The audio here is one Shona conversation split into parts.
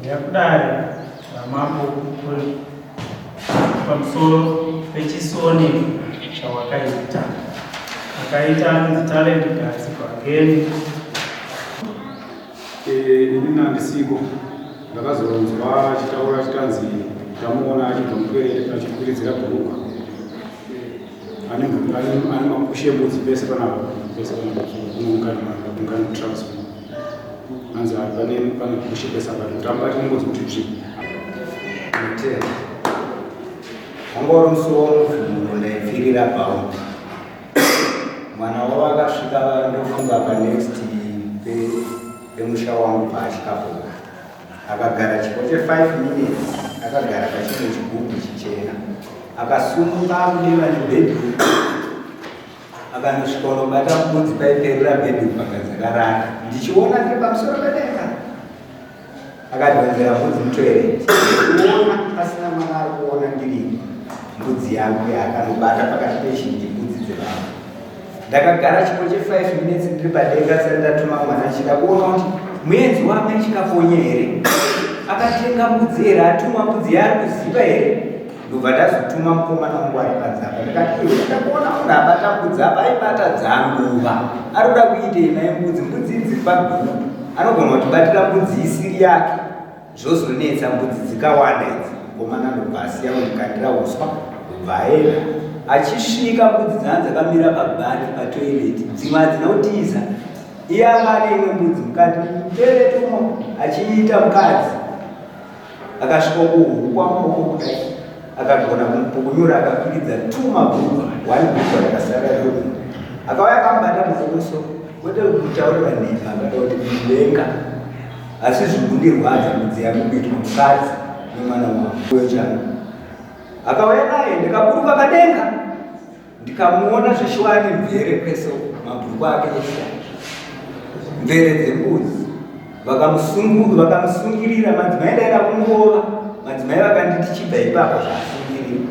Uya kudare ramambo uri pamusoro pechisoneko chawakaita. Akaita anonzi Talent Gatsi Gwangeni. Ini handisiko, ndakazonzwa achitaura achitanzi ndamuona achibva mutoilet achikwiridzira bhurugwa ane makushe embudzi pese panapa, pese panapa mungani trouse, hanzi pane kushe pese apa kuti amubati nembudzi kuti tsvi. Mutero wanga uri musi woMuvhuro, ndaipfirira bhaundi. Mwana wavo akasvika, ndofunga panext pemusha wangu paachikapo, akagara chipo che5 minutes, akagara pachimwe chigubhu chichena, akasumuka akudeva nebedroom, akanosvika unobata mbudzi paiperera bedroom pakadzakarara. Ndichiona ndiri pamusoro pedenga, akadhonzera mbudzi mutoilet, kuona pasina mwana ari kuona, ndiri mbudzi yangu yaakanobata pakati pezhinji mbudzi dzevanhu. Ndakagara chipo che5 minutes ndiri padenga sati ndatuma mwana achida kuona kuti muenzi wamai chikafonye here, akatenga mbudzi here, atuma mbudzi yaari kuziva here. Ndobva ndazotuma mukomana wangu ari panze apa. Ndikati, "Iwe, ndakuona munhu abata mbudzi apa, aibata dzanguva, ari kuda kuitei naye mbudzi? Mbudzi idzi dziri paguru, anogona kutibatira mbudzi isiri yake, zvozonetsa mbudzi dzikawanda idzi." Mukomana ndobva asiya kundikandira uswa, ndobva aenda. Achisvika, mbudzi dzanga dzakamira pabhati patoilet, dzimwe hadzina kutiza. Iye anga ane imwe mbudzi mukati mutoilet umo achiita mukadzi. Akasvika kuhukwa maoko kudai, akagona kumupukunyura, akakwiridza two mabhurugwa, one bhurugwa rakasara riri. Akauya akamubata muruso, kwete kutaurira nhema, akada kuti muvenga, asi zvikundirwadza mbudzi yangu kuitwa mukadzi nemwana wangu changu. Akauya naye, ndikaburuka padenga, ndikamuona zveshuwa ane mvere kwese, mabhurukwa ake ese mvere dzembudzi. Vakamusungirira madzimai. Ndaida kumurova, madzimai vakanditi chibva ipapo zvaasungirira.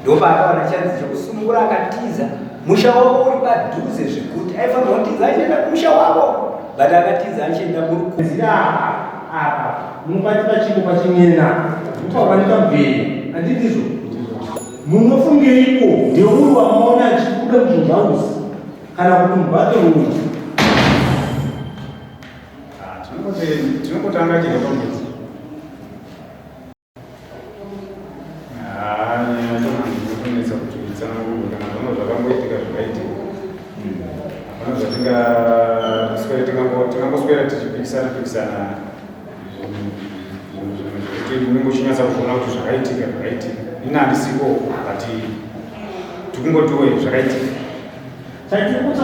Ndopaakawana chanzi chekusungura, akatiza. Musha wavo uri padhuze zvekuti aifanirwa kutiza achienda kumusha wavo, but akatiza achienda muri Zira apa munobati pachiko pachinena mutauranika mvere, handindizvo? Munofungeiko? Ndeuri wamaona achibuda muzvibhausi kana kuti mubathroom? Tinongotanga chega pamwedzi. Nyaya yacho inotonetsa kuti itsanangurwe kana zvanga zvakamboitika, zvakaitika. Hapana zvatingaswere, tingangoswera tichipikisana pikisana zvekuti unenge uchinyatsa kuona kuti zvakaitika, zvakaitika. Ini handisiko, but tikungotiwe zvakaitika. Chatiri